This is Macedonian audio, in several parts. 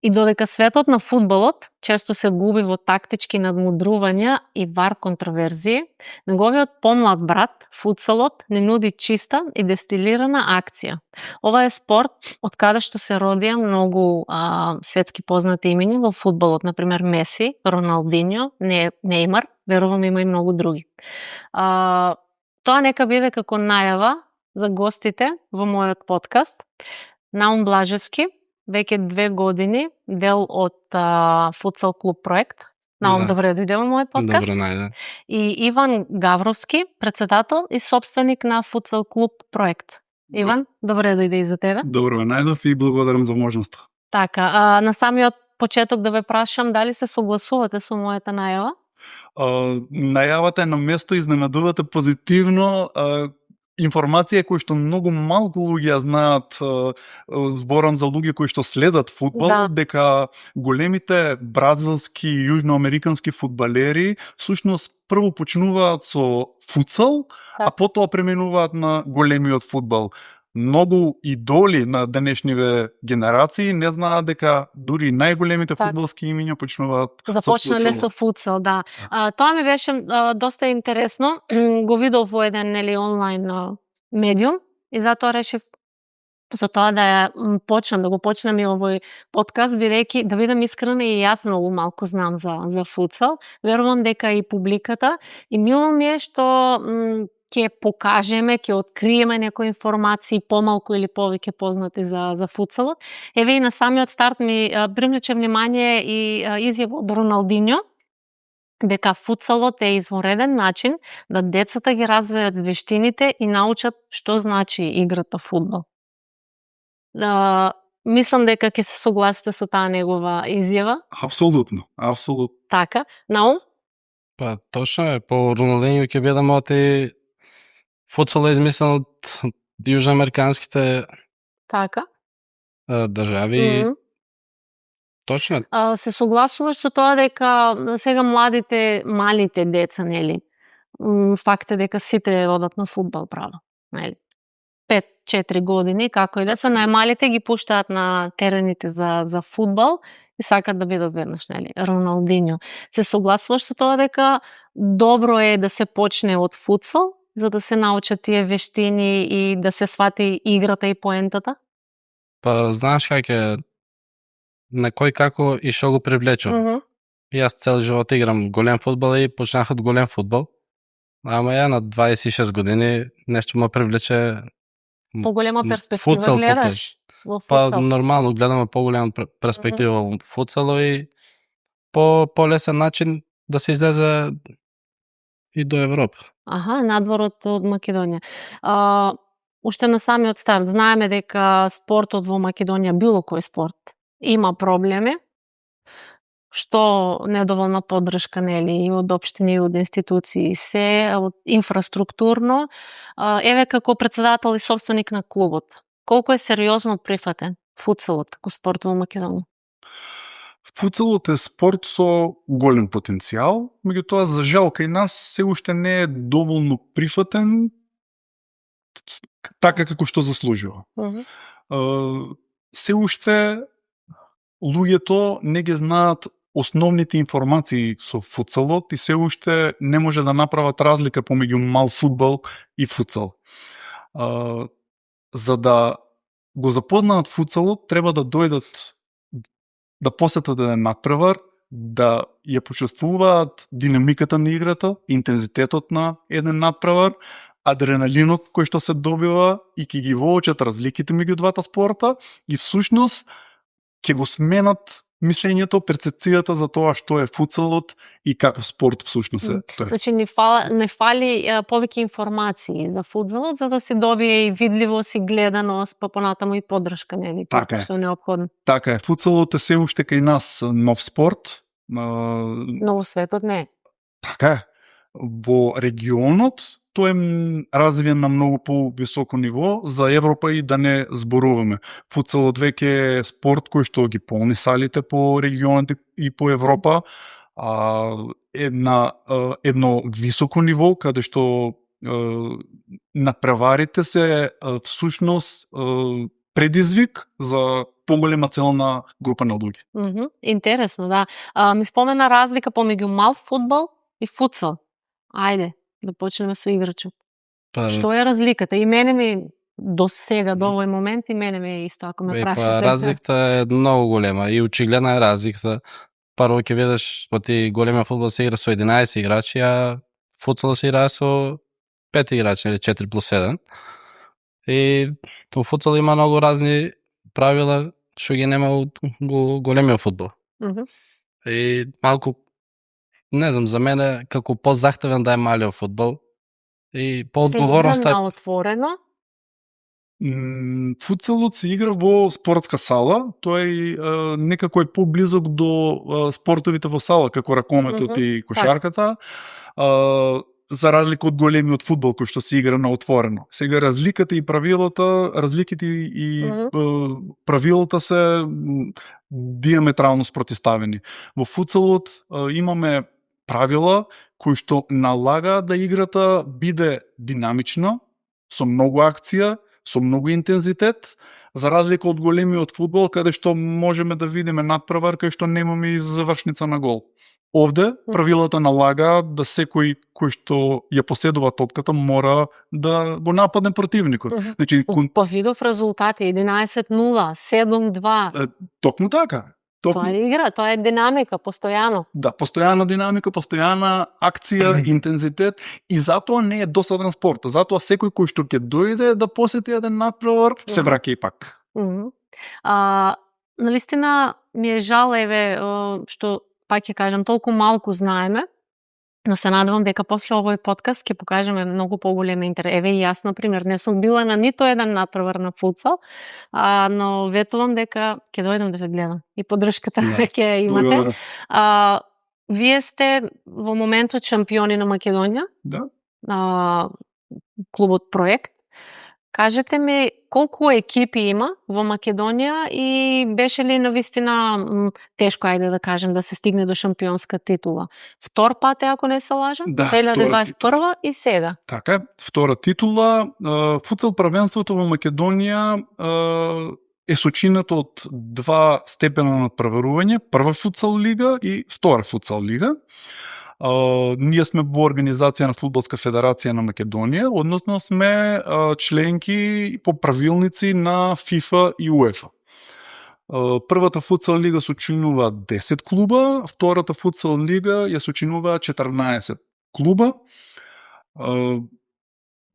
И додека светот на фудбалот често се губи во тактички надмудрувања и вар контроверзии, неговиот помлад брат, футсалот, не нуди чиста и дестилирана акција. Ова е спорт од каде што се родија многу светски познати имиња во фудбалот, например Меси, Роналдиньо, Неймар, верувам има и многу други. Тоа нека биде како најава за гостите во мојот подкаст. Наум Блажевски, веќе 2 години, дел од футсал клуб проект. Наум, добре дојде во мојот подкаст. Добро најде. И Иван Гавровски, председател и собственик на футсал клуб проект. Иван, добре дојде и за тебе. Добро најдов и благодарам за можноста. Така, на самиот почеток да ве прашам дали се согласувате со мојата најава? Најавата е на место, изненадувате позитивно. Информација која што многу малку луѓе ја знаат, зборам за луѓе кои што следат фудбал, дека големите бразилски и јужноамерикански фудбалери всушност прво почнуваат со футсал, а потоа преминуваат на големиот фудбал. Многу идоли на денешниве генерации не знаат дека дури најголемите фудбалски имиња започнале со футсал, да. Тоа ми беше доста интересно. Го видов во еден онлайн медиум и затоа решив за тоа да го почнем и овој подкаст, бидејќи да бидам искрена и јас многу малку знам за футсал. Верувам дека и публиката, и мило ми е што ќе покажеме, ќе откриеме некои информации помалку или повеќе познати за футсалот. Еве и на самиот старт ми привлече внимание и изјава од Роналдиньо, дека футсалот е извонреден начин да децата ги развијат вештините и научат што значи играта фудбал. Мислам дека ќе се согласите со таа негова изјава. Апсолутно, апсолутно. Така, Наум? Па точно е, по Роналдиньо ќе бидам оти футсал е измислен од јужноамериканските држави. Точно е. Се согласуваш со тоа дека сега малите деца, нели? Факт е дека сите одат на фудбал право, нели? 5-4 години, како и да се, најмалите ги пуштаат на терените за фудбал и сакат да бидат веднаш, нели? Роналдиньо. Се согласуваш со тоа дека добро е да се почне од футсал, за да се научат тие вештини и да се свати играта и поентата? Па, знаеш как е, на кој како и што го привлече. Јас цел живот играм голем фудбал и почнах од голем фудбал. Ама ја на 26 години нешто ме привлече поголема перспектива гледаш во футсал. Па нормално гледаме поголема перспектива во футсал и по-лесен начин да се излезе и до Европа. Надвор од Македонија. Уште на самиот старт знаеме дека спортот во Македонија, било кој спорт, има проблеми, што недоволна поддршка, нели, и од општини и од институции, се од инфраструктурно. Еве како председател и собственик на клубот, колку е сериозно прифатен футсалот како спорт во Македонија? Футсалот е спорт со голем потенцијал, меѓутоа за жал кај нас се уште не е доволно прифатен така како што заслужува. Се уште луѓето не ги знаат основните информации со футсалот и се уште не може да направат разлика помеѓу мал фудбал и футсал. За да го запознаат футсалот, треба да дојдат да посетат еден натпревар, да ја почувствуваат динамиката на играта, интензитетот на еден натпревар, адреналинот кој што се добива и ќе ги воочат разликите меѓу двата спорта и всушност ќе го сменат мислењето, перцепцијата за тоа што е футсалот и каков спорт всушност е тој. Значи не фали повеќе информации за футсалот за да се добие и видливост и гледаност, па понатаму и поддршка, нели? Така што е неопходно. Така е, футсалот е се уште кај нас нов спорт. Но во светот не е. Така е. Во регионот тој е развиен на многу по-високо ниво, за Европа и да не зборуваме. Футсалот веќе е спорт кој што ги полни салите по регионите и по Европа, едно високо ниво каде што надпреварите се всушност предизвик за поголема целна група на луѓе. Интересно, да. Ми спомена разлика помеѓу мал фудбал и футсал. Ајде, да почнеме со играчот. Што е разликата? И мене ми до сега, до овој момент, и мене ми е исто, ако ме прашате. Разликата е многу голема и очигледна е разликата. Прво ќе видиш, ти големиот фудбал се игра со 11 играчи, а футсал се игра со 5 играчи, или 4+1. И во футсал има многу разни правила што ги нема во големиот фудбал. И малку, не знам, за мене како позахтевен да е малиот фудбал и поодговорност е отворено. Футсалот се игра во спортска сала, тој некако е поблизок до спортовите во сала, како ракометот и кошарката. За разлика од големиот фудбал кој што се игра на отворено. Сега разликите и правилата се диаметрално спротивставени. Во футсалот имаме правила кои што налага да играта биде динамична, со многу акција, со многу интензитет, за разлика од големиот фудбал каде што можеме да видиме надпревар кај што немаме и завршница на гол. Овде правилата налагаат да секој кој што ја поседува топката мора да го нападне противникот. Значи, Па видов резултати 11-0, 7-2. Токму така. Тоа е игра, тоа е динамика, постојано. Да, постојана динамика, постојана акција, интензитет, и затоа не е досаден спорт. Затоа секој кој што ќе дојде да посети еден надпревар, се враќа и пак. Навистина ми е жал, што пак ќе кажам, толку малку знаеме, но се надевам дека после овој подкаст ќе покажеме многу поголем интерес. Еве и јас, например, не сум била на нито еден надпревар на футсал, но ветувам дека ќе дојдам да ве гледам. И поддршката ќе имате. Вие сте во моментот шампиони на Македонија. Да. Клубот Проект. Кажете ми колку екипи има во Македонија и беше ли навистина тешко, ајде да кажем, да се стигне до шампионска титула? Втор пат ако не се лажам? Да, 2021 и сега. Така, втора титула. Футсал првенството во Македонија е сочинато од два степена на надпреварување, прва футсал лига и втора футсал лига. Ние сме во организација на Фудбалска федерација на Македонија, односно сме членки по правилници на ФИФА и УЕФА. Првата футсал лига сочинува 10 клуба, втората футсал лига ја сочинува 14 клуба.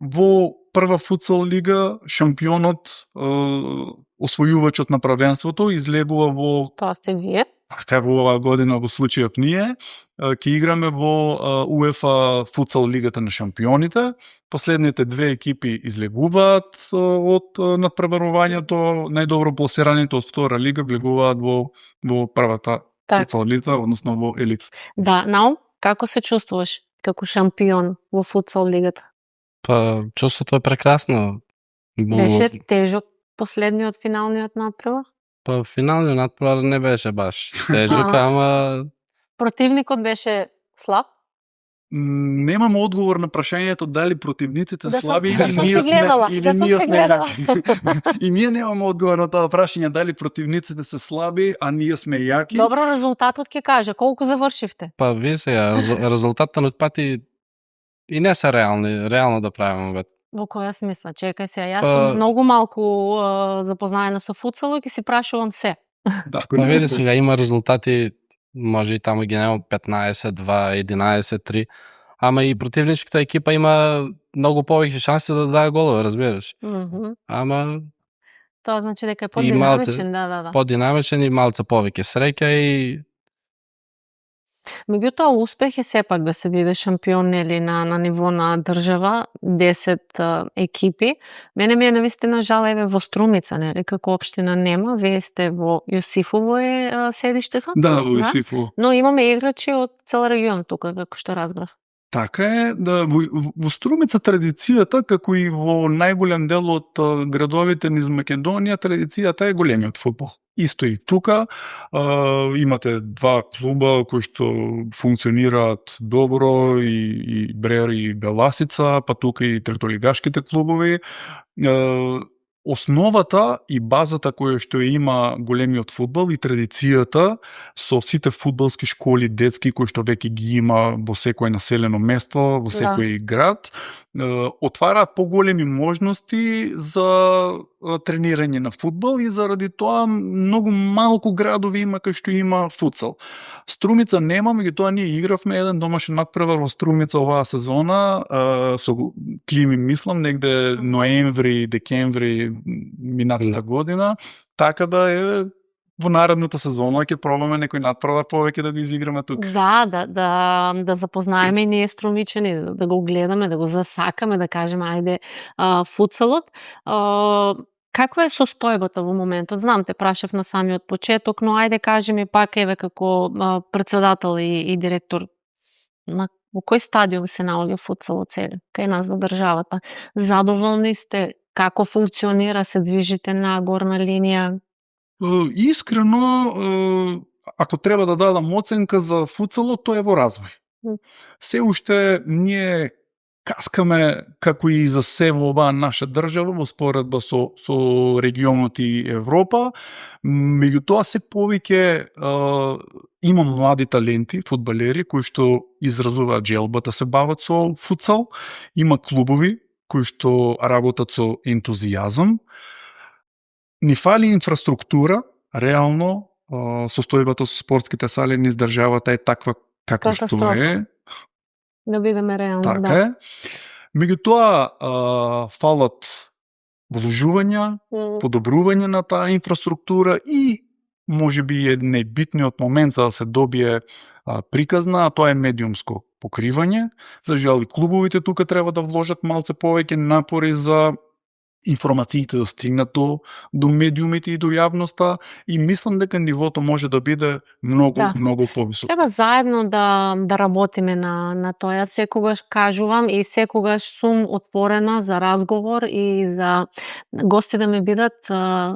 Во прва футсал лига шампионот, освојувачот на првенството излегува во... Тоа сте вие. Така во оваа година во случајот ние ќе играме во УЕФА футсал лигата на шампионите. Последните две екипи излегуваат од надпреварувањето, најдобро пласираните од втора лига влегуваат во првата футсал лига, односно во елитата. Да, Наум, како се чувствуваш како шампион во футсал лигата? Па, чувството е прекрасно. Беше тежок последниот финалниот надпревар? Па, финалниот надпревар не беше баш тежок, ама... Противникот беше слаб? Немам одговор на прашањето дали противниците слаби или ние сме јаки. И ние немаме одговор на тоа прашање дали противниците се слаби, а ние сме јаки. Добро, резултатот ќе каже колку завршивте. Па, ви сега, резултатот на пати и не се реално да правиме бе. Во која смисла? Чекај се, јас сум многу малку запознаена со футсалот и си прашувам се. Да, види сега, има резултати, може и таму ги нема 15-2, 11-3, ама и противничката екипа има многу повеќе шанси да даде голове, разбираш. Ама... Тоа значи дека е подинамичен, да. Подинамичен и малце повеќе среќа и... Меѓутоа, успех е сепак да се биде шампион нели на ниво на држава, 10 екипи. Мене ми е навистина жал, еве во Струмица, нели, како општина нема, вие сте во Јосифово е седиштето? Да, во Јосифово. Но имаме играчи од цел регион тука, како што разбрав. Така е, да, во Струмица традицијата, како и во најголем дел од градовите низ Македонија, традицијата е големиот фудбал. Исто и тука, имате два клуба кои што функционираат добро, и Брер и Беласица, па тука и третолигашките клубови. основата и базата која што има големиот фудбал и традицијата со сите фудбалски школи детски кои што веќе ги има во секое населено место, во секој град, отвараат поголеми можности за тренирање на фудбал и заради тоа многу малку градови има кај што има футсал. Струмица нема, меѓутоа ние игравме еден домашен натпревар во Струмица оваа сезона, со Клими мислам негде ноември, декември минатата година, така да е во наредната сезона ќе пробаме некој натпревар повеќе да го изиграме тука. Да запознаеме ние струмичани, да го гледаме, да го засакаме, да кажеме ајде футсалот. Каква е состојбата во моментот? Знам, те прашав на самиот почеток, но ајде кажи ми пак еве како претседател и директор во кој стадиум се наоѓа футсалот сега кај нас во државата? Задоволни сте? Како функционира? Се движите на горна линија? Искрено, ако треба да дадам оценка за футсалот, тоа е во развој. Се уште ние каскаме како и за се во оваа наша држава во споредба со регионот и Европа, меѓутоа се повеќе има млади таленти, фудбалери кои што изразуваат желбата се бават со футсал, има клубови кои што работат со ентузијазам. Ни фали инфраструктура, реално состојбата со спортските сали низ државата е таква како што е. Да бидеме реални, така е. Меѓутоа фалат вложувања, подобрување на таа инфраструктура и можеби е најбитниот момент за да се добие приказна, а тоа е медиумско покривање. За жал и клубовите тука треба да вложат малце повеќе напори за информациите да стигнат до медиумите и до јавноста и мислам дека нивото може да биде многу повисоко. Треба заедно да работиме на тоа. Јас секогаш кажувам и секогаш сум отворена за разговор и за гости да ми бидат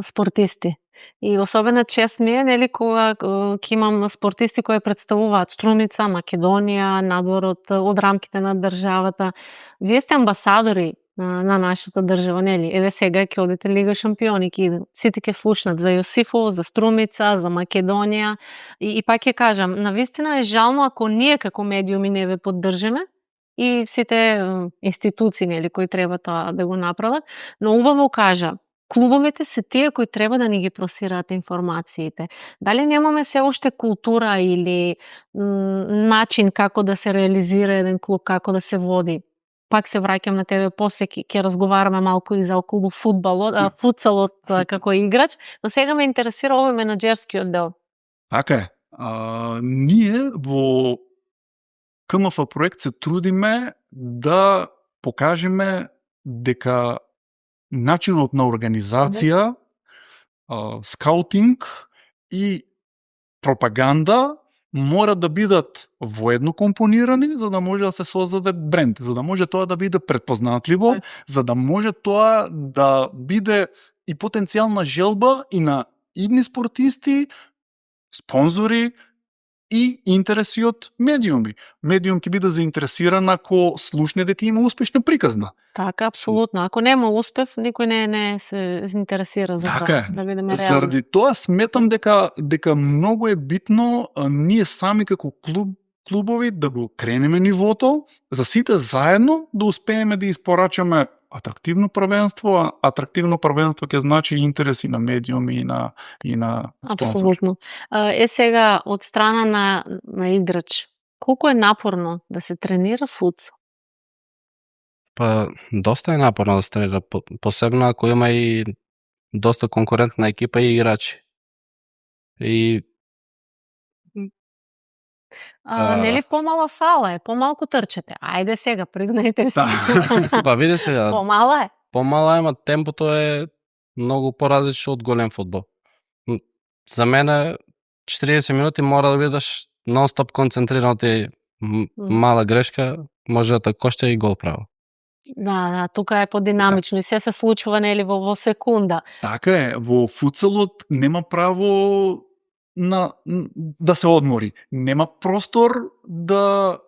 спортисти. И особено чест ми е, нели, кога ќе имам спортисти кои представуваат Струмица, Македонија, надвор од рамките на државата. Вие сте амбасадори на нашата држава, нели? Еве сега ќе одите Лига шампиони, сите ќе слушнат за Јосифово, за Струмица, за Македонија. И пак ќе кажам, навистина е жално ако ние како медиуми не ве поддржиме и сите институции, нели, кои треба тоа да го направат, но убаво кажа, клубовите се тие кои треба да ни ги пласираат информациите. Дали немаме се уште култура или начин како да се реализира еден клуб, како да се води? Пак се враќам на тебе, после ќе разговараме малку и за околу футсалот како играч, но сега ме интересира овој менаџерскиот дел. Така е. Ние во КМФ проект се трудиме да покажеме дека начинот на организација, скаутинг и пропаганда мора да бидат воедно компонирани за да може да се создаде бренд, за да може тоа да биде претпознатливо, за да може тоа да биде и потенцијална желба и на идни спортисти, спонзори и интереси од медиуми. Медиум ќе биде заинтересиран ако слушне дека има успешна приказна. Така, апсолутно. Ако нема успев, никој не се интересира за тоа. Да бидеме реални. Заради тоа сметам дека многу е битно ние сами како клубови да го кренеме нивото, за сите заедно да успееме да испорачаме атрактивно првенство, а атрактивно првенство ќе значи интереси на медиуми и на спонсори. Апсолутно. Сега од страна на играч, колку е напорно да се тренира футсал? Па доста е напорно да се тренира, посебно ако има и доста конкурентна екипа и играчи. И нели помала сала е, помалку трчете. Ајде сега, признајте се. Па види сега. Помала е. Помала е, ама темпото е многу поразлично од голем фудбал. За мене 40 минути мора да бидеш нон-стоп концентриран, ти мала грешка може да те кошта и гол право. Да, тука е подинамично и се случува нели во секунда. Така е, во футсалот нема право да се одмори. Нема простор да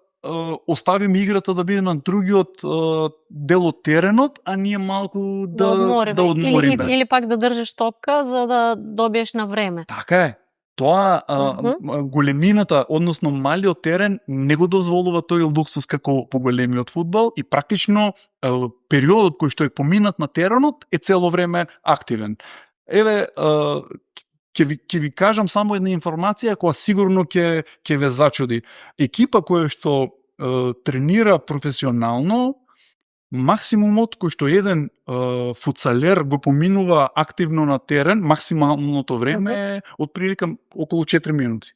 оставиме играта да биде на другиот дел од теренот, а ние малку да одмориме. Или пак да држиш топка за да добиеш на време. Така е. Тоа големината, односно малиот терен не го дозволува тој луксус како по големиот фудбал и практично периодот кој што е поминат на теренот е цело време активен. Еве, ќе ви кажам само една информација која сигурно ќе ве зачуди. Екипа која што тренира професионално, максимумот кој што еден футсалер го поминува активно на терен, максималното време е отприлика околу 4 минути.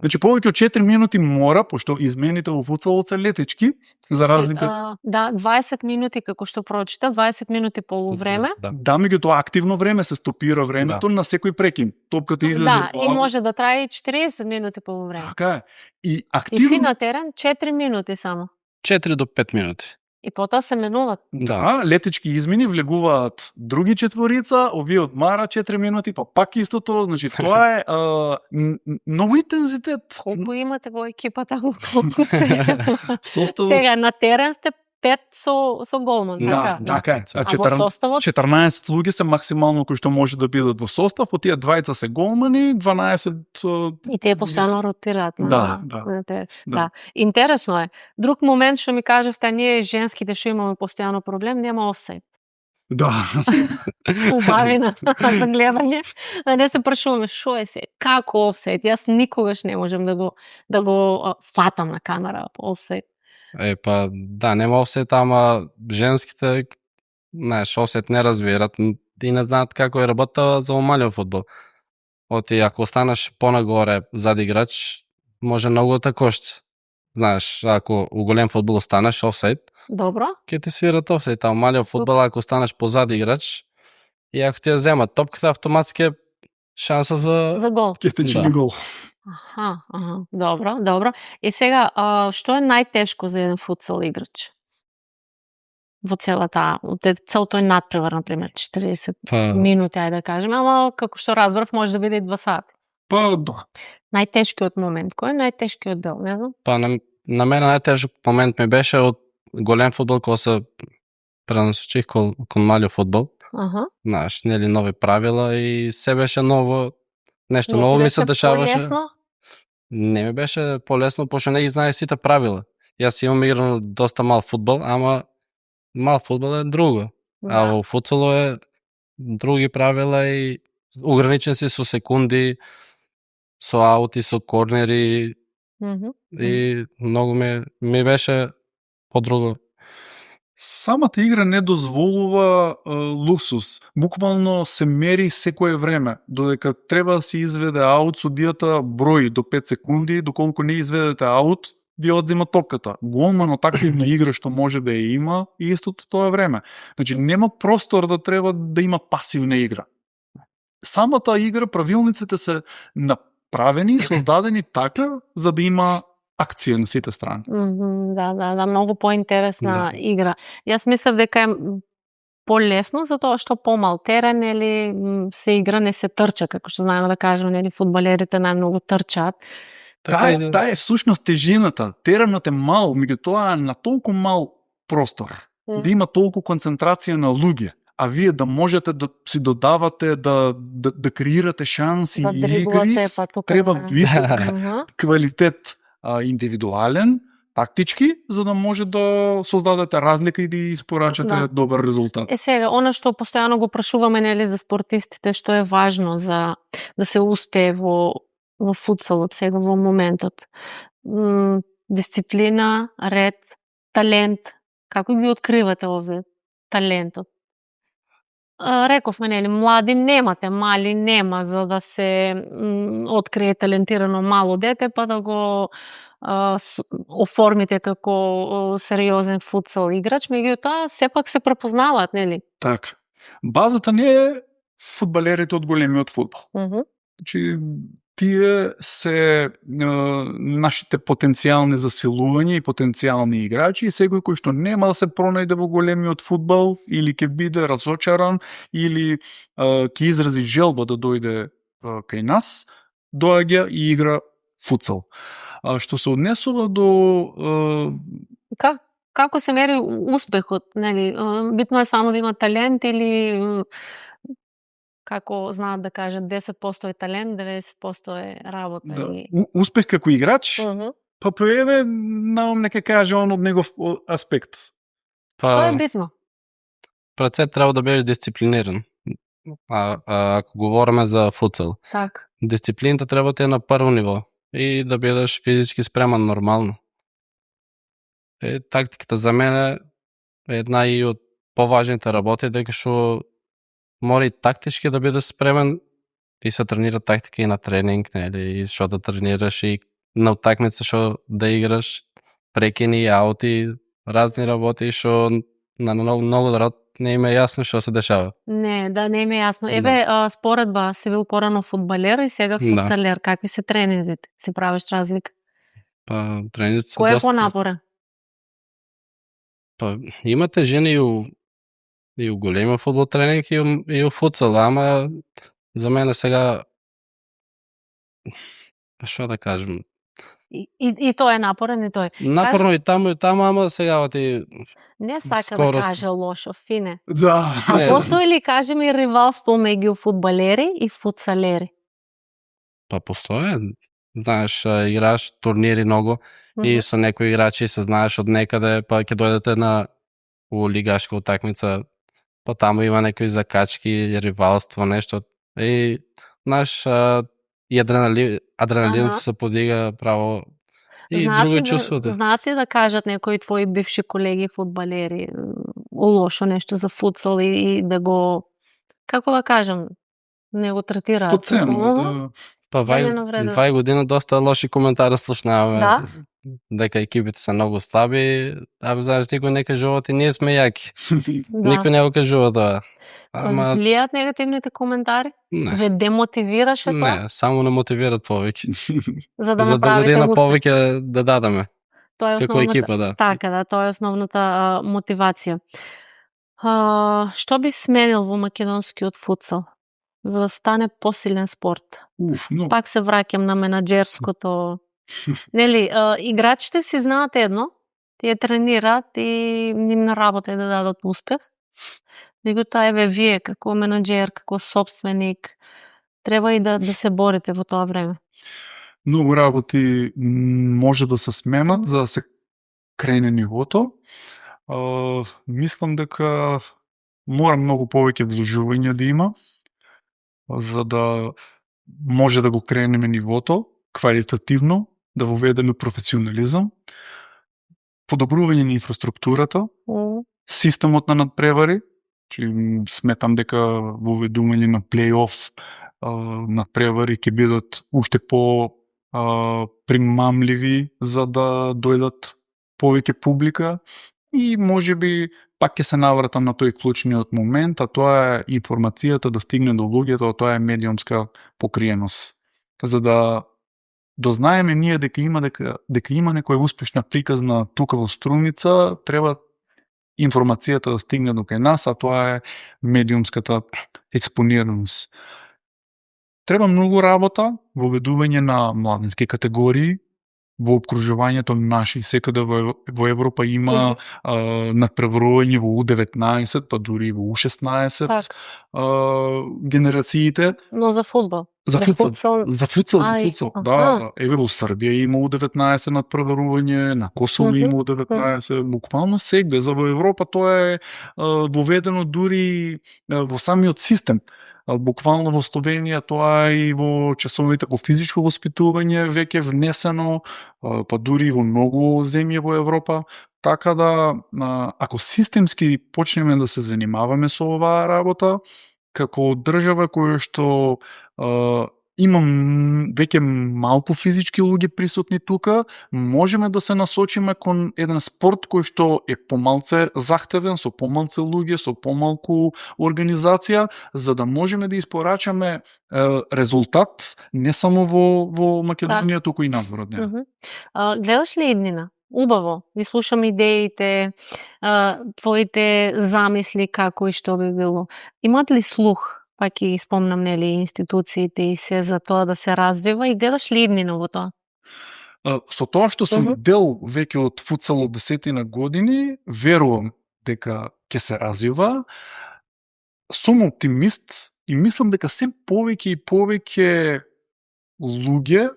Значи повеќе од 4 минути мора, пошто измените во футсалот се летечки, за разлика... Да, 20 минути, како што прочита, 20 минути полувреме. Да, меѓутоа активно време се стопира времето на секој прекин. Топката излезе... Да, и може да трае и 40 минути полувреме. Така е. И активно... И си на терен 4 минути само. 4 до 5 минути. И потоа се менуваат. Да, летечки измени, влегуваат други четворица, овие одмара 4 минути, па пак истото, значи тоа е многу интензитет. Колку имате во екипата? Составот... Сега на терен сте 5 со голман, така? Да, така е. А во составот? 14 луѓе се максимално кои што може да бидат во состав, од тие двајца се голмани, 12... И тие постојано ротираат. Да. Интересно е. Друг момент што ми кажавте, ние женските што имаме постојано проблем, нема офсайд. Да. Убавина за гледање. Да не се прашуваме шо е се, како офсайд. Јас никогаш не можам да го фатам на камера офсайд. Па да, нема офсет, ама женските, знаеш, офсет не разбират и не знаат како е работа за малиот фудбал. Оти ако останеш понагоре зад играч, може многу да кошти. Знаеш, ако у голем фудбал останеш офсайд, добро, ќе ти свират офсайд, а у малиот фудбал ако останеш позад играч и ако ти ја земат топката, автоматски е шанса за гол. Ќе те чини гол. Аха, добро. И сега, што е најтешко за еден футсал играч? Во цел тој надпревар, например, 40 минути, ајде да кажеме, ама како што разбрав, може да биде и 2 сати. Па, да. Најтешкиот момент, кој е најтешкиот дел, не знам? Па, на мене најтежок момент ми беше од голем фудбал, кога се пренасочих кон малиот фудбал. Знаеш, нели нови правила и се беше ново, нешто ново ми се дешаваше. Не ми беше полесно, пошто не ги знаеш сите правила. Јас имам играно доста мал фудбал, ама мал фудбал е друго. А во футсалот е други правила и ограничен си со секунди, со аути, со корнери. И многу ми беше подруго. Самата игра не дозволува луксус. Буквално се мери секое време. Додека треба да се изведе аут, судијата брои до 5 секунди, доколку не изведете аут, ви одзема топката. Голманот активна игра што може да ја има и истото тоа време. Значи нема простор да треба да има пасивна игра. Самата игра, правилниците се направени, создадени така за да има акција на сите страни. Да, многу поинтересна игра. Јас мислев дека е полесно затоа што помал терен или се игра, не се трча, како што знаеме да кажеме, нели фудбалерите најмногу трчаат. Таа е всушност тежината. Теренот е мал, меѓутоа на толку мал простор, да има толку концентрација на луѓе, а вие да можете да си додавате, да креирате шанси и игри, треба висок квалитет индивидуален, тактички, за да може да создадете разлика и да испорачате добар резултат. Сега, она што постојано го прашуваме, нели, за спортистите, што е важно за да се успее во футсалот сега во моментот. Дисциплина, ред, талент. Како ги откривате овде талентот? Рековме, нели, млади немате, мали нема за да се открие талентирано мало дете, па да го оформите како сериозен футсал играч, меѓутоа сепак се препознаваат, нели? Така. Базата не е фудбалерите од големиот фудбал. Значи, тие се нашите потенцијални засилувања и потенцијални играчи и секој кој што нема да се пронајде во големиот фудбал или ќе биде разочаран или ќе изрази желба да дојде кај нас, доаѓа и игра футсал. А што се однесува до Како се мери успехот, нели? Битно е само да има талент или како знаат да кажат 10% е талент, 90% е работа. Да. Или... Успех како играч? Па поеме, нека каже он од негов аспект. Што е битно? Пред се треба да бидеш дисциплиниран. Ако говориме за футсал. Так. Дисциплината треба да е на прво ниво и да бидеш физички спреман нормално. Тактиката за мене е една и од поважните работи, дека што мора и тактички да бидеш спремен и се тренира тактика и на тренинг, нели, и што да тренираш и на утакмица што да играш, прекини, аути, разни работи што на многу народ не им е јасно што се дешава. Не им е јасно. Еве, споредба, си бил порано фудбалер и сега футсалер. Какви се тренинзите? Си правиш разлика? Па, тренинзите се доста... Кој е понапорен? Па, имате жени и у големи фудбал тренинг и у футсал, ама за мене сега што да кажем? И тој е напорен и тој. Напорно и таму, ама сега ти не сака да каже лошо, фине. Да. А постои ли, кажи ми, ривалство меѓу фудбалери и футсалери? Па постои. Знаеш, играш турнири многу и со некои играчи се знаеш од некаде, па ќе дојдете на лигашка утакмица, па таму има некои закачки, ривалство, нешто. И знаеш, и адреналинот се подига право и друго чувството. Знаат ли да кажат некои твои бивши колеги фудбалери лошо нешто за футсал и да го, како да кажем, не го третираат? Подценува, да. Па вај година доста лоши коментари слушнаваме. Да? Дека екипите се многу слаби, знаеш, никој не кажува ти ние сме јаки. Да. Никој не го кажува тоа. Ама влијаат негативните коментари? Не. Ве демотивираше тоа? Не, само не мотивират повеќе. За да За направите година успех. повеќе да дадеме. Тоа е Како екипа, да. Така, да, тоа е основната мотивација. Што би сменил во македонскиот футсал за да стане посилен спорт? Но... Пак се враќам на менаџерското. Нели, играчите си знаат едно, тие тренираат и нивна работа е да дадат успех. Меѓутоа, еве, вие како менаџер, како сопственик, треба и да се борите во тоа време. Многу работи може да се сменат за да се крене нивото. Мислам дека мора многу повеќе вложување да има за да може да го кренеме нивото квалитативно, да воведеме професионализам, подобрување на инфраструктурата, системот на надпревари, сметам дека воведување на плей-оф надпревари ќе бидат уште по примамливи за да дојдат повеќе публика и можеби пак ќе се навратам на тој клучниот момент, а тоа е информацијата да стигне до луѓето, тоа е медиумска покриеност. За да дознаеме ние дека има некоја успешна приказна тука во Струмица, треба информацијата да стигне до кај нас, а тоа е медиумската експонираност. Треба многу работа во ведување на младински категории, во обкружувањето наши, секаде во Европа има надпреварување во U19, па дури во U16 генерациите. Но за фудбал? За футсал. Да, еве во Србија има U19 надпреварување, на Косово има U19, буквално сегде. За во Европа тоа е воведено дури во самиот систем. Буквално во Словенија тоа и во часовите по физичко воспитување веќе внесено, па дури во многу земји во Европа, така да ако системски почнеме да се занимаваме со оваа работа, како држава која што има веќе малку физички луѓе присутни тука, можеме да се насочиме кон еден спорт кој што е помалце захтевен, со помалце луѓе, со помалку организација, за да можеме да испорачаме резултат не само во Македонија, туку и надвор од неа. Гледаш ли иднина? Убаво, ги слушам идеите, твоите замисли како и што би било. Имат ли слух? Пак и спомнам, нели, институциите и се за тоа да се развива и гледаш ли иднина во тоа? Со тоа што сум дел веќе од футсал од 10 години, верувам дека ќе се развива. Сум оптимист и мислам дека се повеќе и повеќе луѓе,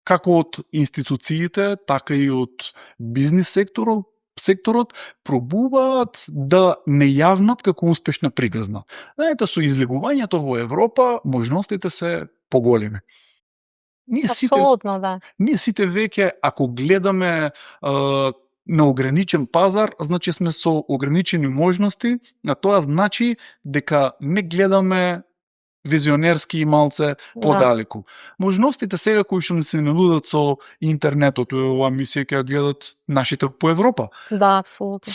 како од институциите, така и од бизнис секторот пробуваат да не јавнат како успешна приказна. Знаете, со излегувањето во Европа, можностите се поголеми. Апсолутно, да. Ние сите веќе, ако гледаме на ограничен пазар, значи сме со ограничени можности, а тоа значи дека не гледаме визионерски и малце подалеку. Можностите сега кои што не се нудат со интернетот, оваа мисија ќе гледат нашите по Европа. Да, апсолутно.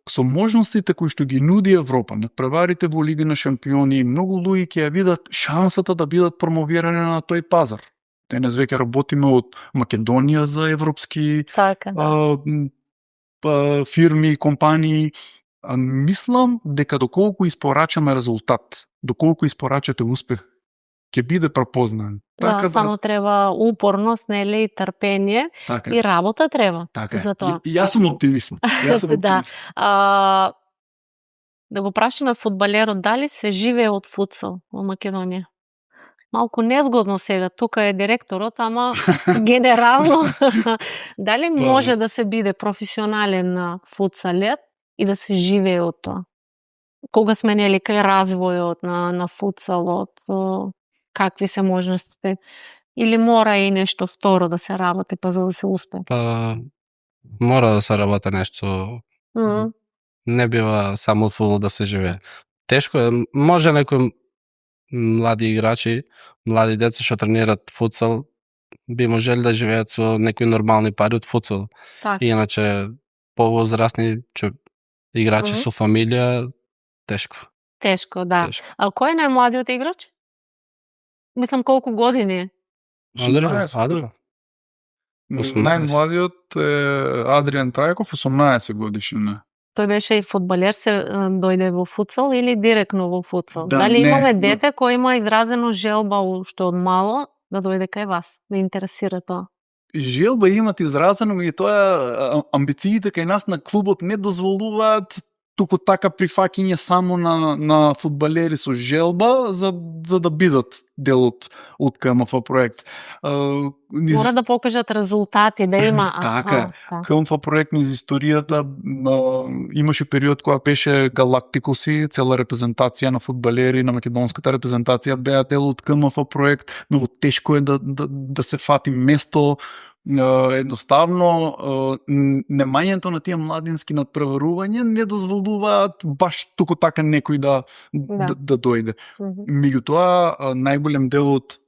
Со можностите кои што ги нуди Европа, надпреварите во Лига на шампиони, многу луѓе ќе ја видат шансата да бидат промовирани на тој пазар. Денес веќе работиме од Македонија за европски фирми, компании. Мислам дека доколку испорачаме резултат, доколку испорачате успех, ќе биде препознан. Така само треба упорност, нели, и трпение, и работа треба за тоа. И јас сум оптимист. Да. Да го прашаме фудбалерот дали се живее од футсал во Македонија. Малку незгодно сега, тука е директорот, ама генерално дали може да се биде професионален футсалет и да се живее од тоа? Кога сме нели кај развојот на футсалот, какви се можностите? Или мора и нешто второ да се работи па за да се успе? Мора да се работи нешто. Не бива само од фудбал да се живее. Тешко е, може некои млади играчи, млади деца што тренираат футсал, би можели да живеат со некои нормални пари од футсал. Иначе повозрастни играчи со фамилија, тешко. Тешко, да. А кој е најмладиот играч? Мислам, колку години е? Адриан. Најмладиот е Адриан Трајков, 18 годишен. Тој беше и фудбалер, се дојде во футсал или директно во футсал? Дали имаме дете кој има изразено желба уште од мало да дојде кај вас? Ме интересира тоа. Желба имат изразено и тоа амбициите кај нас на клубот не дозволуваат туку така прифаќање само на фудбалери со желба за да бидат дел од КМФ проект. Мора да покажат резултати, да има. Така, КМФ проект низ историјата имаше период кога беше Галактикоси, цела репрезентација на фудбалери на македонската репрезентација беа дел од КМФ проект. Многу тешко е да се фати место. Едноставно немањето на тие младински надпреварувања не дозволуваат баш туку така некој да дојде. Меѓутоа, најголем дел од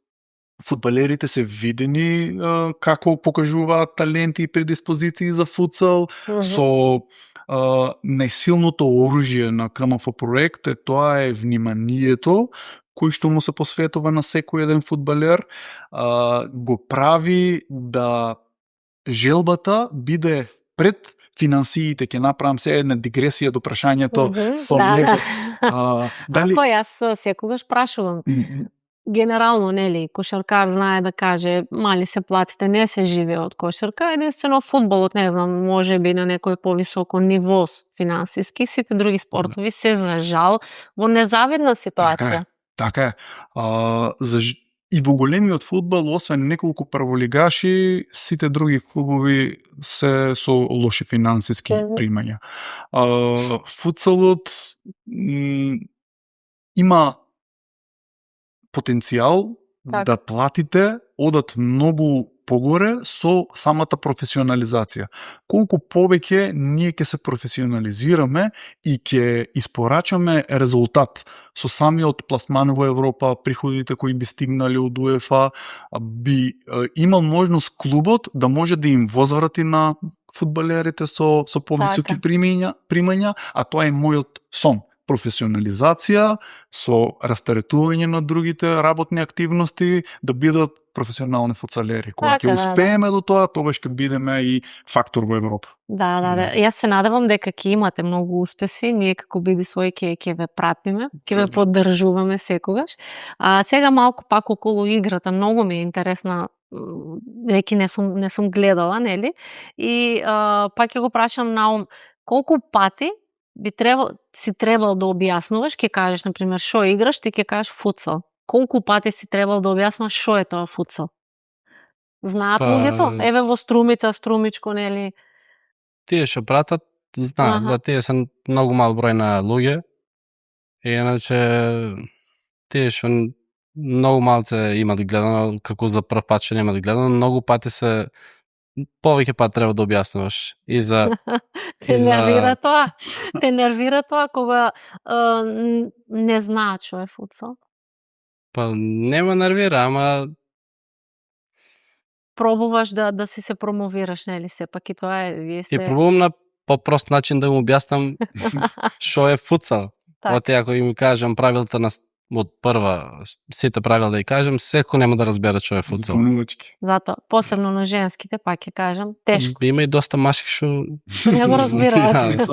фудбалерите се видени како покажуваат таленти и предиспозиции за футсал. Со најсилното оружје на КМФ проект тоа е вниманието кој што му се посветува на секој еден фудбалер, го прави да желбата биде пред финансиите. Ќе направам сега една дигресија до прашањето со него. Ако јас секогаш прашувам, генерално, нели, кошаркар знае да каже, мали се платите, не се живее од кошарка, единствено фудбалот, не знам, може би на некој повисоко ниво финансиски, сите други спортови се за жал во незавидна ситуација. Така е. И во големиот фудбал, освен неколку прволигаши, сите други клубови се со лоши финансиски примања. Футсалот има потенцијал да платите одат многу погоре со самата професионализација. Колку повеќе ние ќе се професионализираме и ќе испорачаме резултат со самиот пласман во Европа, приходите кои би стигнали од УЕФА, би имал можност клубот да може да им возврати на фудбалерите со повисоки примања, а тоа е мојот сон. Професионализација, со растаретување на другите работни активности, да бидат професионални фуцалери. Кога Така, ќе успееме до тоа, тогаш ќе бидеме и фактор во Европа. Да. Јас се надевам дека ќе имате многу успеси, ние како Биди свој ќе ве пратиме, ќе ве поддржуваме секогаш. Сега малку пак околу играта, многу ми е интересна, веќе не сум гледала, нели? И пак ќе го прашам Наум, колку пати би си требал да објаснуваш, ќе кажеш на пример што играш, ти ќе кажеш футсал. Колку пати си требал да објаснуваш што е тоа футсал? Знаат луѓето? Еве во Струмица, Струмичко, нели? Тие што пратат, знаат да тие се многу мал број на луѓе. И иначе тие што многу малце имат гледано, како за прв пат што немат гледано, многу пати се повеќе пат треба да објаснуваш. И за Те нервира тоа. Те нервира тоа кога не знаат што е футсал. Па нема нервира, ама пробуваш да си се промовираш, нели, сепак и тоа е, вие сте... И пробувам на попрост начин да му објаснам што е футсал. Оти ако им кажам правилата од прва, сите правила да ја кажам, секој нема да разбере што е футсал. Затоа, посебно на женските, пак ќе кажам, тешко. Има и доста машки што не го разбираат.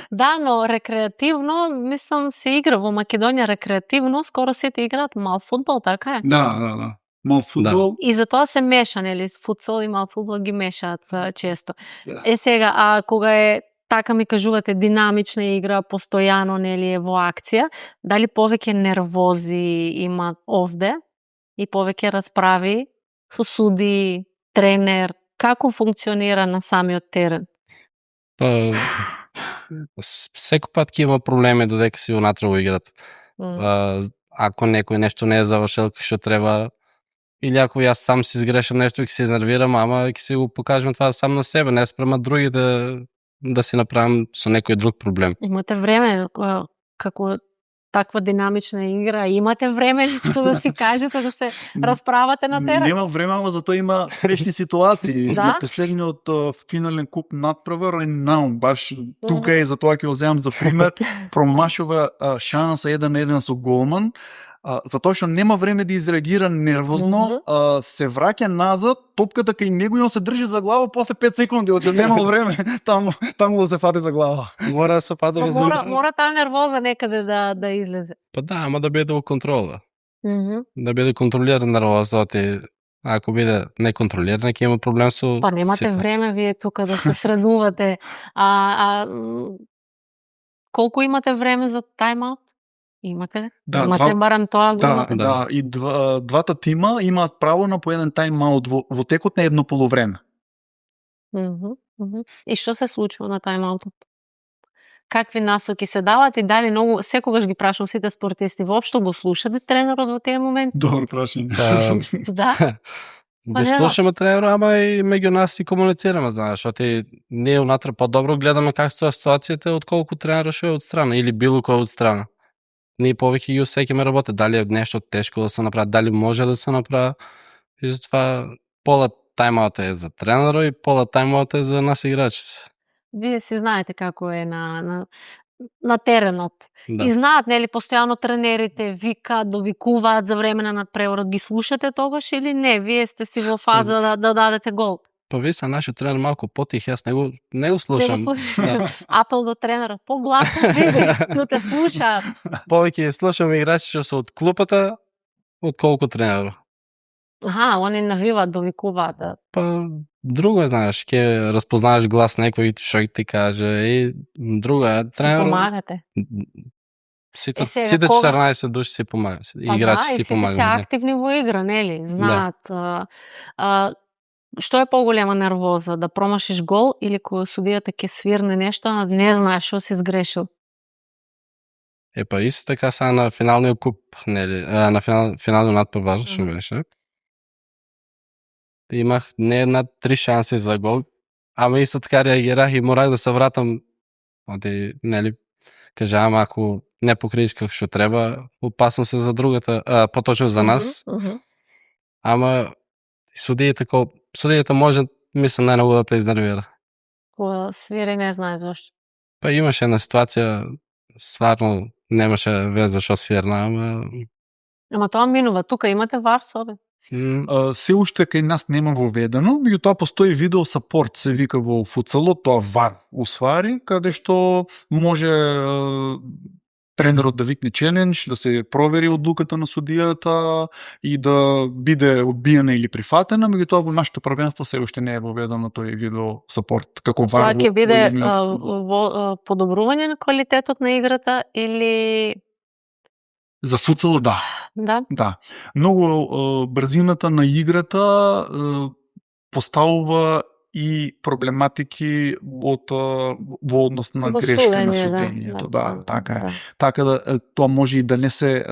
Да, но рекреативно, мислам, се игра во Македонија рекреативно, скоро сите играат мал фудбал, така е? Да. Мал фудбал. И затоа се меша, нели, футсал и мал фудбал ги мешаат често. Сега, кога е така ми кажувате динамична игра, постојано, нели, е во акција, дали повеќе нервози има овде и повеќе расправи со суди, тренер, како функционира на самиот терен? Секој пат ќе има проблеми додека си внатре во играта. Ако некој нешто не е завршил како што треба, или ако јас сам си изгрешам нешто и ќе се изнервирам, ама ќе си го покажам това сам на себе, не спрема другите да си направам со некој друг проблем. Имате време, како таква динамична игра, имате време што да си кажете, да се расправате на терен? Нема време, ама затоа има спрешни ситуации. Да? Последниот финален куп надпревар е Наум, баш тука е, затоа ќе го земам за пример, промашува шанса 1-1 со голман, затоа што нема време да изреагира нервозно, се враќа назад, топката кај него и он се држи за глава после 5 секунди, од нема време таму да се фати за глава. Мора да се фати за глава. Мора таа нервоза некаде да излезе. Па да, ама да биде во контрола. Да биде контролиран нервозата. Ако биде неконтролиран, ќе има проблем со... Па немате време вие тука да се средувате. Колку имате време за тайм-аут? Имате? Да, имате барем тоа? Да, и двата тима имаат право на по еден тайм-аут во текот на едно полувреме. И што се случува на тайм-аутот? Какви насоки се дават и дали многу, секогаш ги прашам сите спортисти, воопшто го слушате тренерот во тие моменти? Добро прашање. Да. Го слушаме тренерот, ама и меѓу нас си комуницираме, знаеш, оти ние унатре подобро гледаме како стоја ситуацијата отколку тренерот што е од страна или било кој од страна. Ние повеќе ги усеќаме работа, дали е нешто тешко да се направи, дали може да се направи. И затоа пола тайм-аут е за тренерот и пола тайм-аут е за нас играчите. Вие си знаете како е на теренот. Да. И знаат, нели, постојано тренерите викаат, довикуваат за време на надпреварот. Ги слушате тогаш или не? Вие сте си во фаза да дадете гол. Па ви са нашиот тренер малку потих, јас не го слушам. Да. Апел до тренерот, погласно биде, да те слушаат. Повеќе слушам играчи што се од клупата, отколку тренерот. Они навиваат, довикуваат. Па друго е, знаеш, ќе разпознаеш глас некој што ти каже и друго е тренерот. Си помагате. Сите 14 души си помагат, играчи си помагат. Се активни во игра, нели? Знаат. Што е поголема нервоза, да промашиш гол или кога судијата ќе свирне нешто, не знаеш што си сгрешил? Па исто така са на финалниот куп, нели, на финалниот надпревар што беше. Имах не една 3 шанси за гол, ама исто така реагирах и морах да се вратам. Оти, нели, кажам, ако не покриеш како што треба, опасно се за другата, поточно за нас. Ама судијата може, мислам, најмногу да те изнервира. Кога свири не знае зашто. Па имаше една ситуација, стварно немаше веза што свирна, ама... Ама тоа минува, тука имате вар собе. Се уште кај нас нема воведено, меѓутоа постои видео сапорт, се вика во футсалот, тоа VAR усвари, каде што може тренерот да викне челендж, да се провери одлуката на судијата и да биде одбиена или прифатена, меѓутоа во нашето првенство се уште не е воведено тој видео сапорт како VAR. Тоа ќе биде подобрување на квалитетот на играта или за футсал, да. Да. Многу брзината на играта поставува и проблематики во однос на грешка на судењето. Така е. Така да тоа може и да не се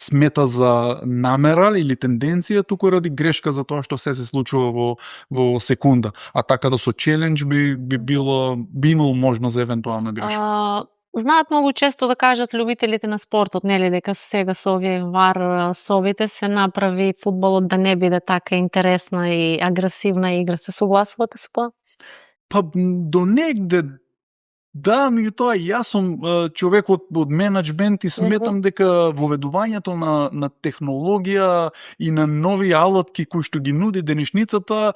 смета за намера или тенденција, туку ради грешка за тоа што се случува во секунда. А така да со челендж би имало можност за евентуална грешка. Знаат многу често да кажат љубителите на спортот, нели, дека сега со овие VAR совите се направи фудбалот да не биде така интересна и агресивна игра. Се согласувате со тоа? Па до негде да, меѓутоа јас сум човек од менеджмент и сметам дека воведувањето на технологија и на нови алатки кои што ги нуди денешницата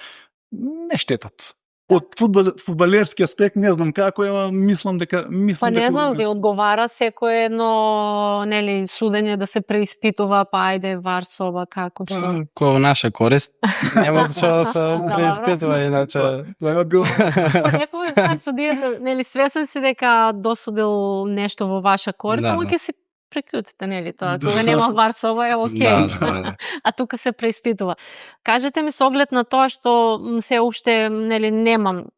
не штетат. Од фудбалерски аспект не знам како е, мислам дека Па не знам, ви одговара секој едно, нели, судење да се преиспитува, па ајде VAR соба како што. Кој наша корист нема што да се преиспитува иначе. Некој знае судијата, нели, свесен си дека досудил нешто во ваша корист, ама ќе се прекјутите, нели, тоа. Кога нема VAR соба е окей. А тука се преиспитува. Кажете ми со оглед на тоа што се уште, нели, немам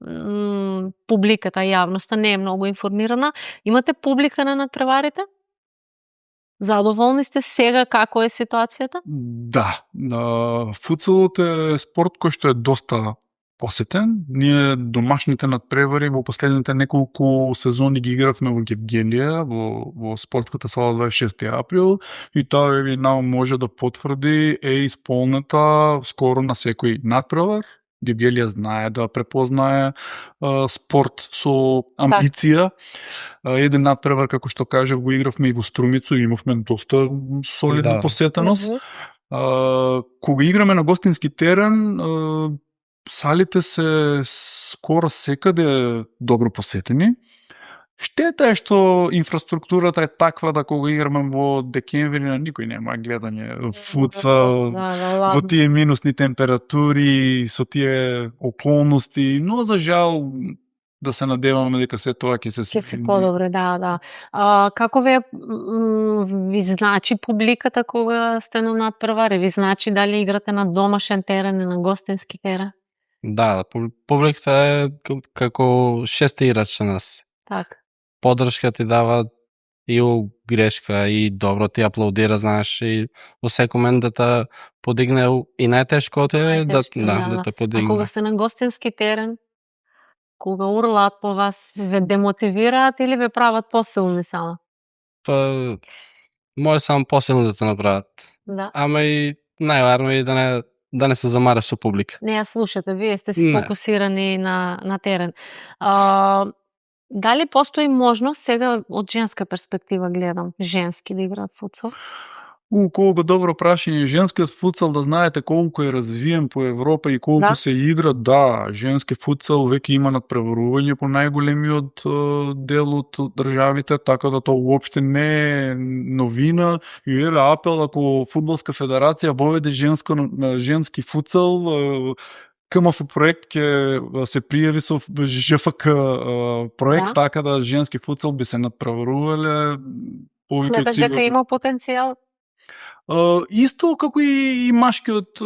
публиката, јавноста не е многу информирана, имате публика на надпреварите? Задоволни сте сега како е ситуацијата? Да, футсалот е спорт кој што е доста посетен. Ние домашните надпревари во последните неколку сезони ги игравме во Гевгелија, во спортската сала 26 април, и таа може да потврди е исполнета скоро на секој надпревар. Гевгелија знае да препознае спорт со амбиција. Еден надпревар, како што кажав, го игравме и во Струмицу, имавме доста солидна посетеност. Кога играме на гостински терен, салите се скоро секаде добро посетени. Штета е што инфраструктурата е таква да кога играме во декември на никој нема гледање футсал во тие минусни температури, со тие околности, но за жал да се надеваме дека се тоа ќе се подобри, да. Како ви значи публиката кога сте на надпревари? Ви значи дали играте на домашен терен и на гостински терен? Да, публиката е како шести играч на нас. Така. Подршка ти дава и у грешка и добро ти аплодира, знаеш, и во секој момент да те подигне и најтешко е да те подигне. А кога сте на гостински терен, кога урлаат по вас, ве демотивираат или ве прават посилни само? Па може само посилни да те направат. Да. Ама и најварно е да не се замара со публика. Не ја слушате, вие сте си фокусирани на терен. Дали постои можност, сега од женска перспектива гледам, женски да играат футсал? Колку добро прашање. Женскиот футсал, да знаете колку е развиен по Европа и колку се игра, женски футсал веќе има надпреварување по најголемиот дел од државите, така да тоа уопште не е новина. И апел, ако Фудбалска федерација воведе женски футсал, КМФ проект ќе се пријави со ЖФК проект, така да женски футсал би се надпреварувале. Сметаш дека има потенцијал? Исто како и машкиот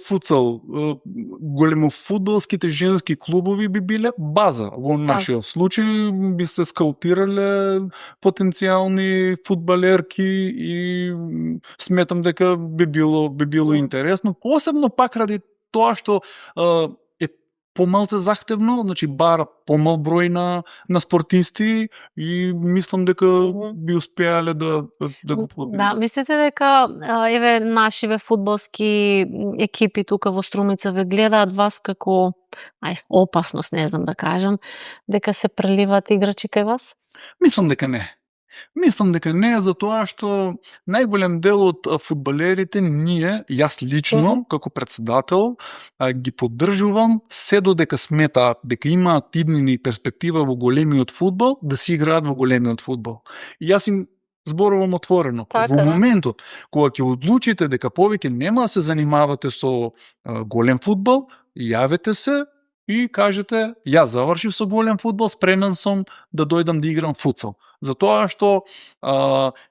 футсал. Големофудбалските женски клубови би биле база. Во нашиот случај би се скаутирале потенцијални фудбалерки и сметам дека би било интересно. Посебно пак ради тоа што е помалце захтевно, значи бара помал број на спортисти и мислам дека би успеале да го подобрат. Да, мислите дека еве нашиве фудбалски екипи тука во Струмица ве гледаат вас како опасност, не знам да кажам, дека се преливаат играчи кај вас? Мислам дека не. Мислам дека не е, затоа што најголем дел од фудбалерите ние, јас лично, како председател, ги поддржувам се додека сметаат дека имаат иднина и перспектива во големиот фудбал, да си играат во големиот фудбал. И јас им зборувам отворено. Во моментот кога ќе одлучите дека повеќе нема да се занимавате со голем фудбал, јавете се и кажете, јас завршив со голем фудбал, спремен сум да дојдам да играм футсал. Затоа што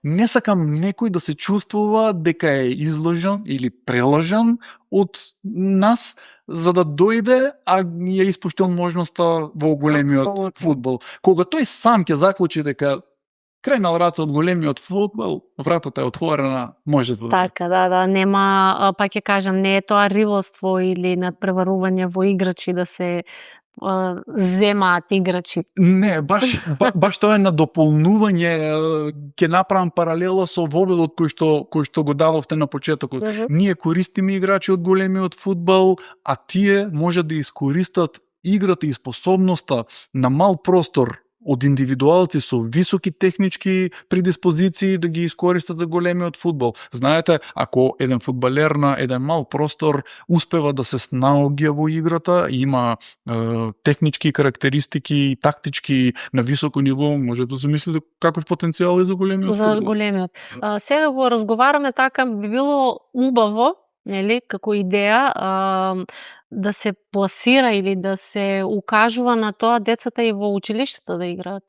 не сакам некој да се чувствува дека е излажан или прелажан од нас, за да дојде, а ја испуштил можноста во големиот фудбал. Кога тој сам ќе заклучи дека кренал раца од големиот фудбал, вратата е отворена, може да. Така, да, нема, па ќе кажам, не е тоа ривалство или надпреварување во играчи да се земаат играчи. Не, баш тоа е на дополнување, ќе направам паралела со воведот кој што го дадовте на почетокот. Ние користиме играчи од големиот фудбал, а тие може да искористат играта и способноста на мал простор од индивидуалци со високи технички предиспозиции да ги искористат за големиот фудбал. Знаете, ако еден фудбалер на еден мал простор успева да се снаоѓа во играта, има технички карактеристики, тактички на високо ниво, може да се мислите каков потенцијал е за големиот фудбал. За големиот. Сега го разговараме така, би било убаво, нели, како идеја, да се пласира или да се укажува на тоа децата и во училиштата да играат.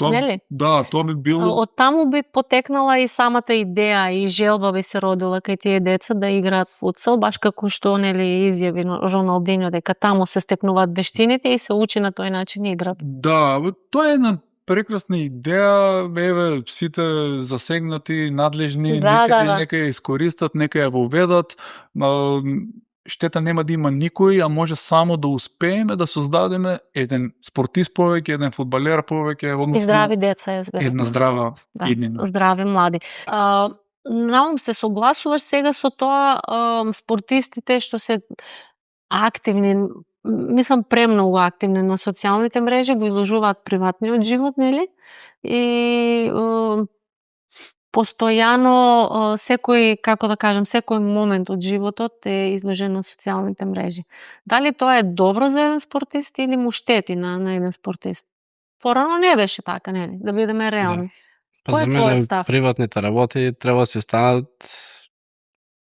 Нели? Да, тоа би било... Од таму би потекнала и самата идеја и желба би се родила кај тие деца да играат футсал, баш како што нели изјави Роналдиньо дека таму се стекнуваат вештините и се учи на тој начин игра. Да, тоа е една прекрасна идеја, еве сите засегнати, надлежни, нека ја искористат, нека ја воведат. Штета нема да има никој, а може само да успееме да создадеме еден спортист повеќе, еден фудбалер повеќе, односно и здрави деца, една здрава иднина. Здрави млади. Наум се согласуваш сега со тоа, спортистите што се активни, мислам премногу активни на социјалните мрежи, го изложуваат приватниот живот, нели? И постојано секој, како да кажам, секој момент од животот е изложен на социјалните мрежи. Дали тоа е добро за еден спортист или му штети на еден спортист? Порано не беше така, нели? Да бидеме реални. Да. Па за мене приватните работи треба да се останат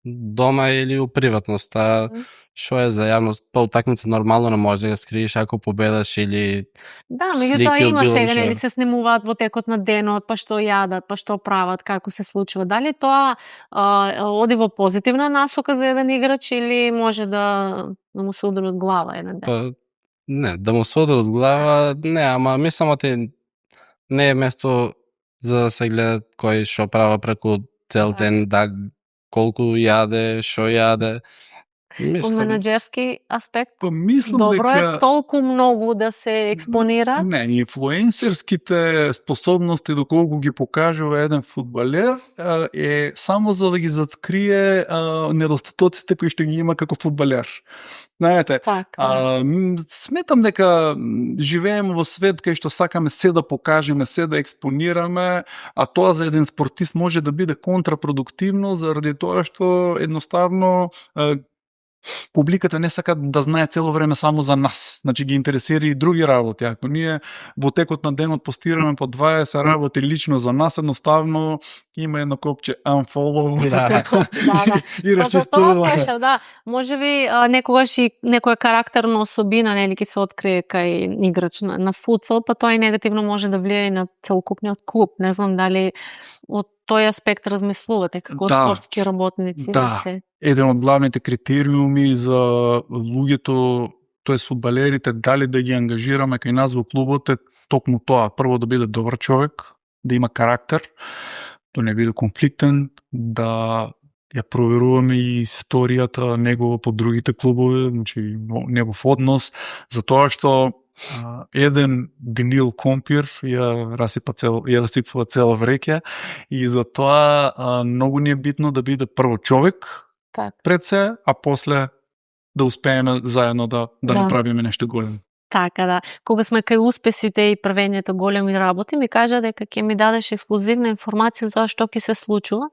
дома или у приватноста. Што е за јавност, па утакмица нормално не може да ја скриеш ако победаш или да, меѓутоа има сега, нели, се снимуваат во текот на денот, па што јадат, па што прават, како се случува. Дали тоа оди во позитивна насока за еден играч или може да му се удари од глава еден ден? Па, не, да му се удари од глава, не, ама мислам не е место за да се гледа кој што права преку цел ден, колку јаде, што јаде. Од менаџерски аспект, мислам добро дека... е толку многу да се експонира? Не, инфлуенсерските способности доколку ги покажува еден фудбалер е само за да ги заскрие недостатоците кои што ги има како фудбалер. Знаете, сметам дека живееме во свет кај што сакаме се да покажеме, се да експонираме, а тоа за еден спортист може да биде контрапродуктивно заради тоа што едноставно публиката не сака да знае цело време само за нас. Значи ги интересира и други работи. Ако ние во текот на денот постираме по 20 работи лично за нас, едноставно има едно копче unfollow и расчистува. Да, можеби некогаш и некоја карактерна особина нели ќе се открие кај играч на футсал, па тоа и негативно може да влијае на целокупниот клуб. Не знам дали од тој аспект размислувате како спортски работници да се... Еден од главните критериуми за луѓето, тоа е фудбалерите, дали да ги ангажираме кај нас во клубот е токму тоа. Прво да биде добар човек, да има карактер, да не биде конфликтен, да ја проверуваме и историјата негова по другите клубови, значи негов однос, затоа што еден гнил компир ја расипува цела вреќа и затоа многу ни е битно да биде прво човек пред се, а после да успееме заедно да направиме нешто големо. Така да. Кога сме кај успесите и правењето големи работи, ми кажа дека ќе ми дадеш ексклузивна информација за што ќе се случува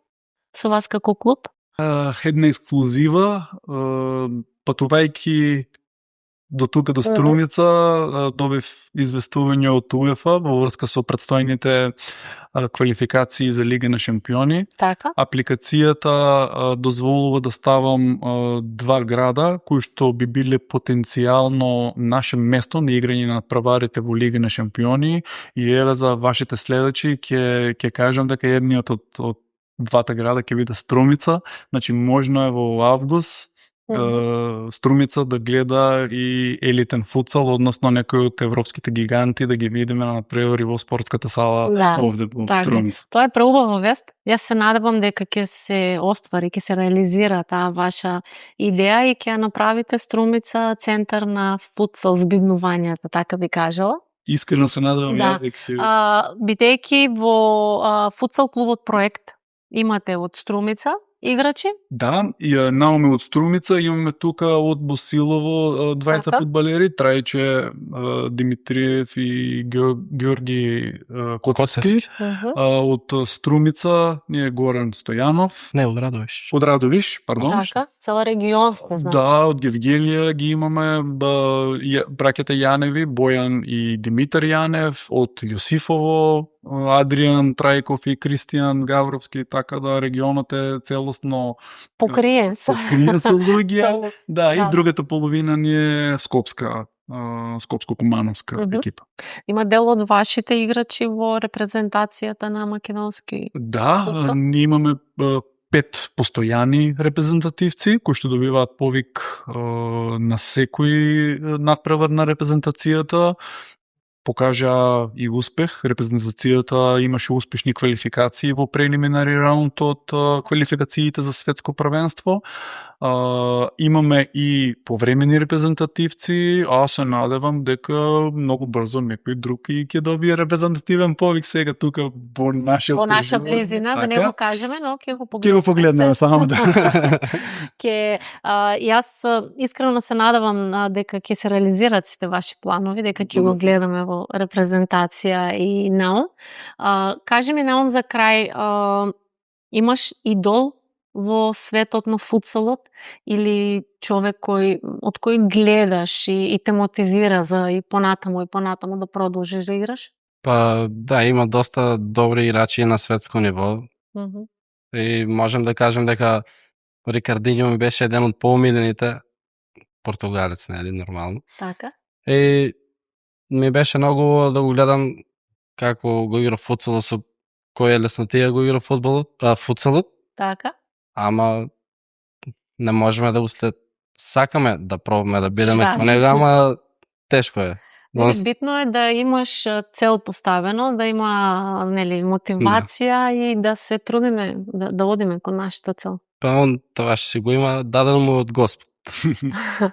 со вас како клуб. Една ексклузива, патувајќи до тука, до Струмица, добив известување од УЕФА во врска со предстојните квалификации за Лига на шампиони. Така. Апликацијата дозволува да ставам 2 града кои што би биле потенцијално наше место на играње на праварите во Лига на шампиони, и еве за вашите следачи ќе кажам дека едниот од двата града ќе биде Струмица. Значи можно е во август Струмица да гледа и елитен футсал, односно некои од европските гиганти да ги видиме на надпревари во спортската сала овде во Струмица. Тоа е преубава вест. Јас се надевам дека ќе се оствари, ќе се реализира таа ваша идеја и ќе ја направите Струмица центар на футсал збиднувањата, така би кажала. Искрено се надевам јас дека бидејќи во футсал клубот проект имате од Струмица играчи? Да, и наоме од Струмица, имаме тука од Босилово двајца фудбалери, Трајче Димитриев и Георги Коцевски. Од Струмица ни е Горан Стојанов. Не, од Радовиш. Од Радовиш, пардон. Така, цела регион сте, значи. Да, од Гевгелија ги имаме браќата Јаневи, Бојан и Димитар Јанев, од Јосифово Адријан Трајков и Кристијан Гавровски, така да регионот е целосно покриен со луѓе. Да, и другата половина ни е скопска, скопско-кумановска екипа. Има дел од вашите играчи во репрезентацијата на македонски? Да, ние имаме 5 постојани репрезентативци кои што добиваат повик на секој надпревар на репрезентацијата. Покажа и успех. Репрезентацијата имаше успешни квалификации во прелиминари раунд од квалификациите за светско првенство. Имаме и повремени репрезентативци, а се надевам дека многу брзо некој друг и ќе добие репрезентативен повик сега тука во нашиот наша близина, да не го кажеме, но ќе го погледнеме. Ќе го погледнеме само да. Јас искрено се надевам дека ќе се реализираат сите ваши планови, дека ќе го гледаме во репрезентација и Наум. Кажи ми, Наум, за крај, имаш идол во светот на футсалот или човек од кој гледаш и те мотивира за и понатаму да продолжиш да играш? Па да, има доста добри играчи на светско ниво. И можем да кажем дека Рикардињо ми беше еден од поумилените, португалец, нели, нормално. Така. И ми беше многу да го гледам како го игра футсалот, со која леснотија го игра футсалот. Така. Ама не можеме да го сакаме да пробаме да бидеме како него, ама тешко е. Битно е да имаш цел поставено, да има мотивација и да се трудиме да одиме кон нашата цел. Па он тоа ще си го има дадено му од Господ.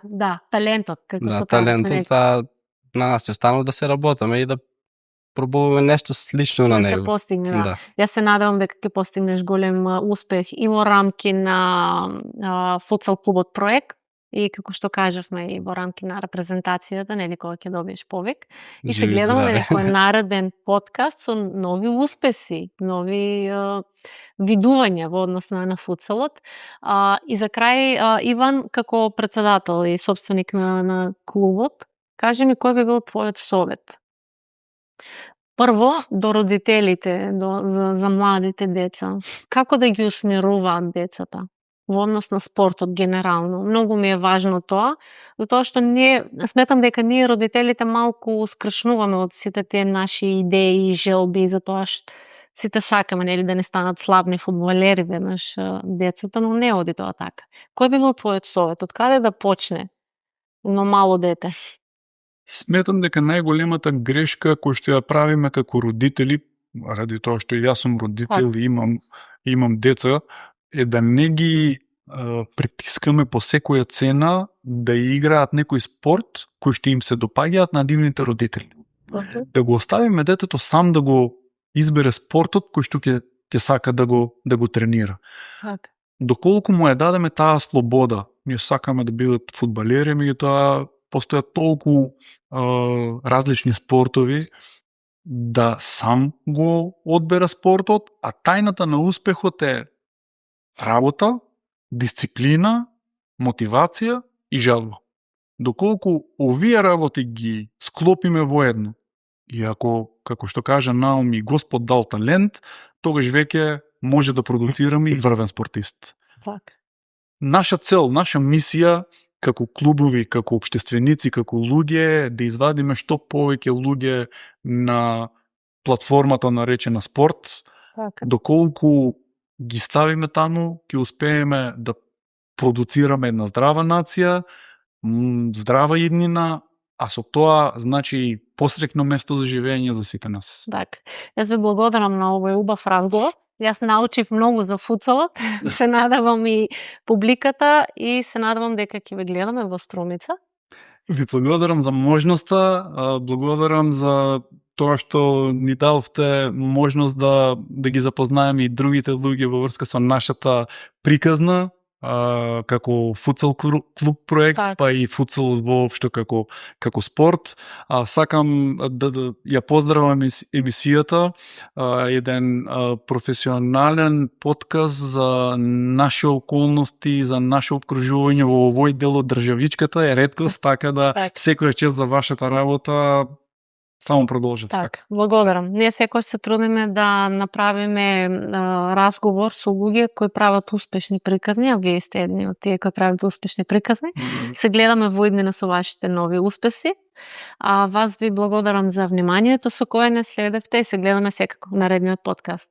Да, талентот. Да, талентот, на нас ќе останува да се работаме и да пробуваме нешто слично на него. Да се постигне, да. Јас се надевам дека ќе постигнеш голем успех и во рамки на футсал клубот проект, и како што кажавме и во рамки на репрезентацијата, нели, кога ќе добиеш повик. И се гледаме на некој нареден подкаст со нови успеси, нови видувања во однос на футсалот. И за крај, Иван, како председател и собственик на клубот, кажи ми кој би бил твојот совет? Прво, до родителите, за младите деца. Како да ги усмеруваат децата во однос на спортот генерално? Многу ми е важно тоа, затоа што сметам дека ние родителите малку скршнуваме од сите тие наши идеи и желби, затоа што сите сакаме, нели, да не станат славни фудбалери веднаш децата, но не оди тоа така. Кој би бил твојот совет? Од каде да почне но мало дете? Сметам дека најголемата грешка која што ја правиме како родители, ради тоа што јас сум родител и имам деца, е да не ги притискаме по секоја цена да играат некој спорт кој што им се допаѓаат на нивните родители. Да го оставиме детето сам да го избере спортот кој што ќе сака да го тренира. Доколку му ја дадеме таа слобода, ние сакаме да бидат фудбалери, меѓутоа постојат толку различни спортови, да сам го одбера спортот, а тајната на успехот е работа, дисциплина, мотивација и желба. Доколку овие работи ги склопиме воедно, и ако, како што кажа Наоми, Господ дал талент, тогаш веќе може да продуцираме и врвен спортист. Так. Наша цел, наша мисија како клубови, како општественици, како луѓе е да извадиме што повеќе луѓе на платформата наречена спорт. Така. Доколку ги ставиме таму, ќе успееме да продуцираме една здрава нација, здрава иднина, а со тоа значи и посрекно место за живење за сите нас. Так. Јас ви благодарам на овој убав разговор. Јас научив многу за футсалот. Се надевам и публиката и се надевам дека ќе ве гледаме во Струмица. Ви благодарам за можноста, благодарам за тоа што ни дадовте можност да ги запознаеме и другите луѓе во врска со нашата приказна, како футсал клуб проект, Так. па и футсал воопшто како спорт. Сакам да ја поздравам емисијата, еден професионален подкаст за наши околности, за наше обкружување во овој дел од државичката е реткост, така да Так. секоја чест за вашата работа. Само продолжете. Так, благодарам. Ние секој се трудиме да направиме разговор со луѓе кои прават успешни приказни, а вие сте едни од тие кои прават успешни приказни. Се гледаме во иднина со вашите нови успеси. А вас ви благодарам за вниманието со кое не следевте и се гледаме секако на наредниот подкаст.